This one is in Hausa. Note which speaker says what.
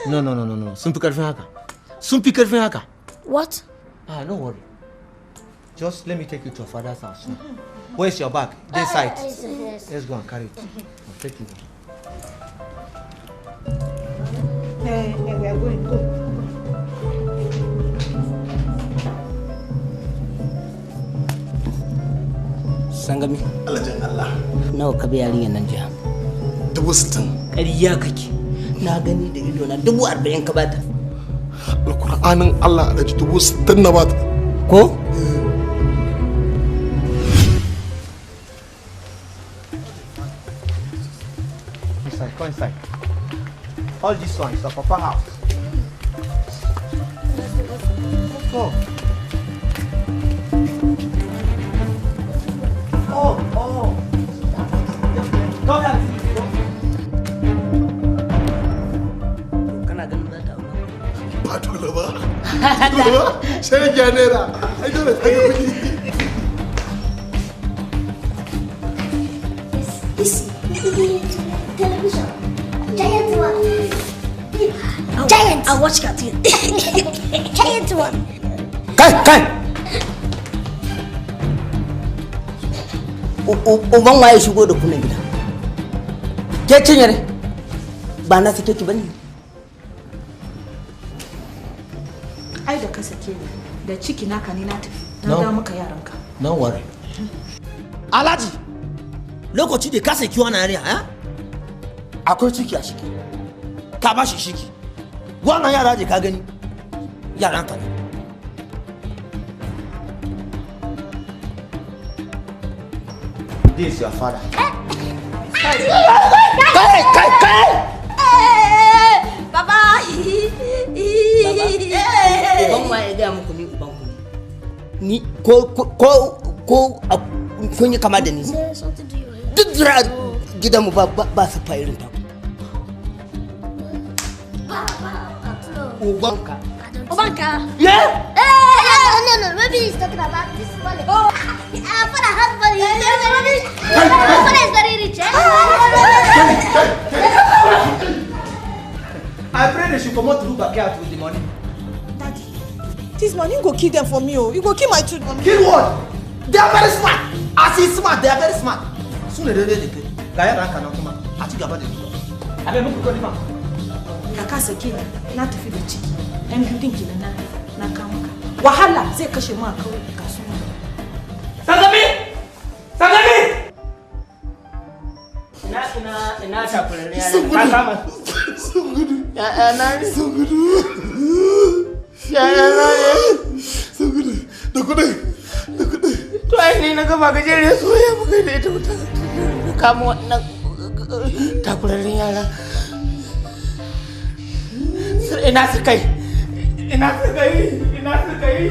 Speaker 1: No, no, no, no, no. Sun fi karfin haka. Sun fi karfin haka.
Speaker 2: What?
Speaker 1: Ah, no worry. Just let me take you to your father's house now. Where's your bag? This side.
Speaker 2: Yes, yes.
Speaker 1: Let's go and carry it. I'll take you.
Speaker 3: Hey, hey, we are going. Go.
Speaker 4: Sangami.
Speaker 5: Alhajin Allah.
Speaker 4: Nawa ka biya yarinyar nan jiya?
Speaker 5: 60,000.
Speaker 4: Ƙarya kake. Na gani da ido na 40,000 ka bata.
Speaker 5: Alkur'anin Allah Alhaji 60,000 na bata.
Speaker 4: Ko?
Speaker 1: Inside, go inside. All this one is your papa house. Let's go. Oh, oh. Come here.
Speaker 4: Kana ganin za ta aure?
Speaker 5: Ba dole ba. Dole ba. Sai ya naira. Ai dole ta ga kuɗi.
Speaker 2: This television. Giant one. Giant. I watch cartoon. Giant one.
Speaker 4: Kai, kai. Uban waye shigo da kunan gida? Ke cinyar? Ba na sake ki bane.
Speaker 3: Ai da ka sake ni da ciki naka ni na tafi. Na
Speaker 1: No.
Speaker 3: dawo maka yaranka.
Speaker 1: No worry. Alhaji, lokaci da ka saki wannan yarinya, eh? Akwai ciki a ciki. Ka ba shi ciki. Wannan yara da ka gani, yaran ka ne. This is your father. Kai, kai, kai!
Speaker 2: Baba.
Speaker 4: Uban waye ya gaya muku ni uban ku ne? Ni ko ko ko kun yi kama da ni.
Speaker 2: Say something to you.
Speaker 4: Duk zuri'ar gidanmu ba ba su fa irin ta. Ubanka.
Speaker 2: Ubanka.
Speaker 4: Yeah?
Speaker 2: Hey, no, no, no. Maybe he's talking about this money. Oh, our father has money. Our father is very rich. Eh?
Speaker 1: I pray they should come out through backyard with the money.
Speaker 3: Daddy, this man, you go kill them for me. Oh, you go kill my children.
Speaker 1: Kill what? They are very smart. As he's smart, they are very smart. Soon they they ga yaran ka nan kuma a ci gaba da duba. Abe muku ko ma.
Speaker 3: Da ka sake ni na tafi da ciki. Yan biyu din kenan na na kawo maka. Wahala zai kashe mu a kauye kasuwa.
Speaker 1: Sangami! Sangami!
Speaker 4: Ina ina ina takurarre
Speaker 5: Sun
Speaker 4: yara. Ka
Speaker 5: gudu.
Speaker 4: kama.
Speaker 5: Sun gudu.
Speaker 4: Ya'yana ne.
Speaker 5: Sun gudu.
Speaker 4: Ya'yana ne.
Speaker 5: Sun gudu. Da kuɗin. Da kuɗin.
Speaker 4: To ai ni na gaba gajeriyar soyayya muka yi da ita wuta. Na kama wannan takurarren yara. Ina su kai? Ina su kai? Ina su kai?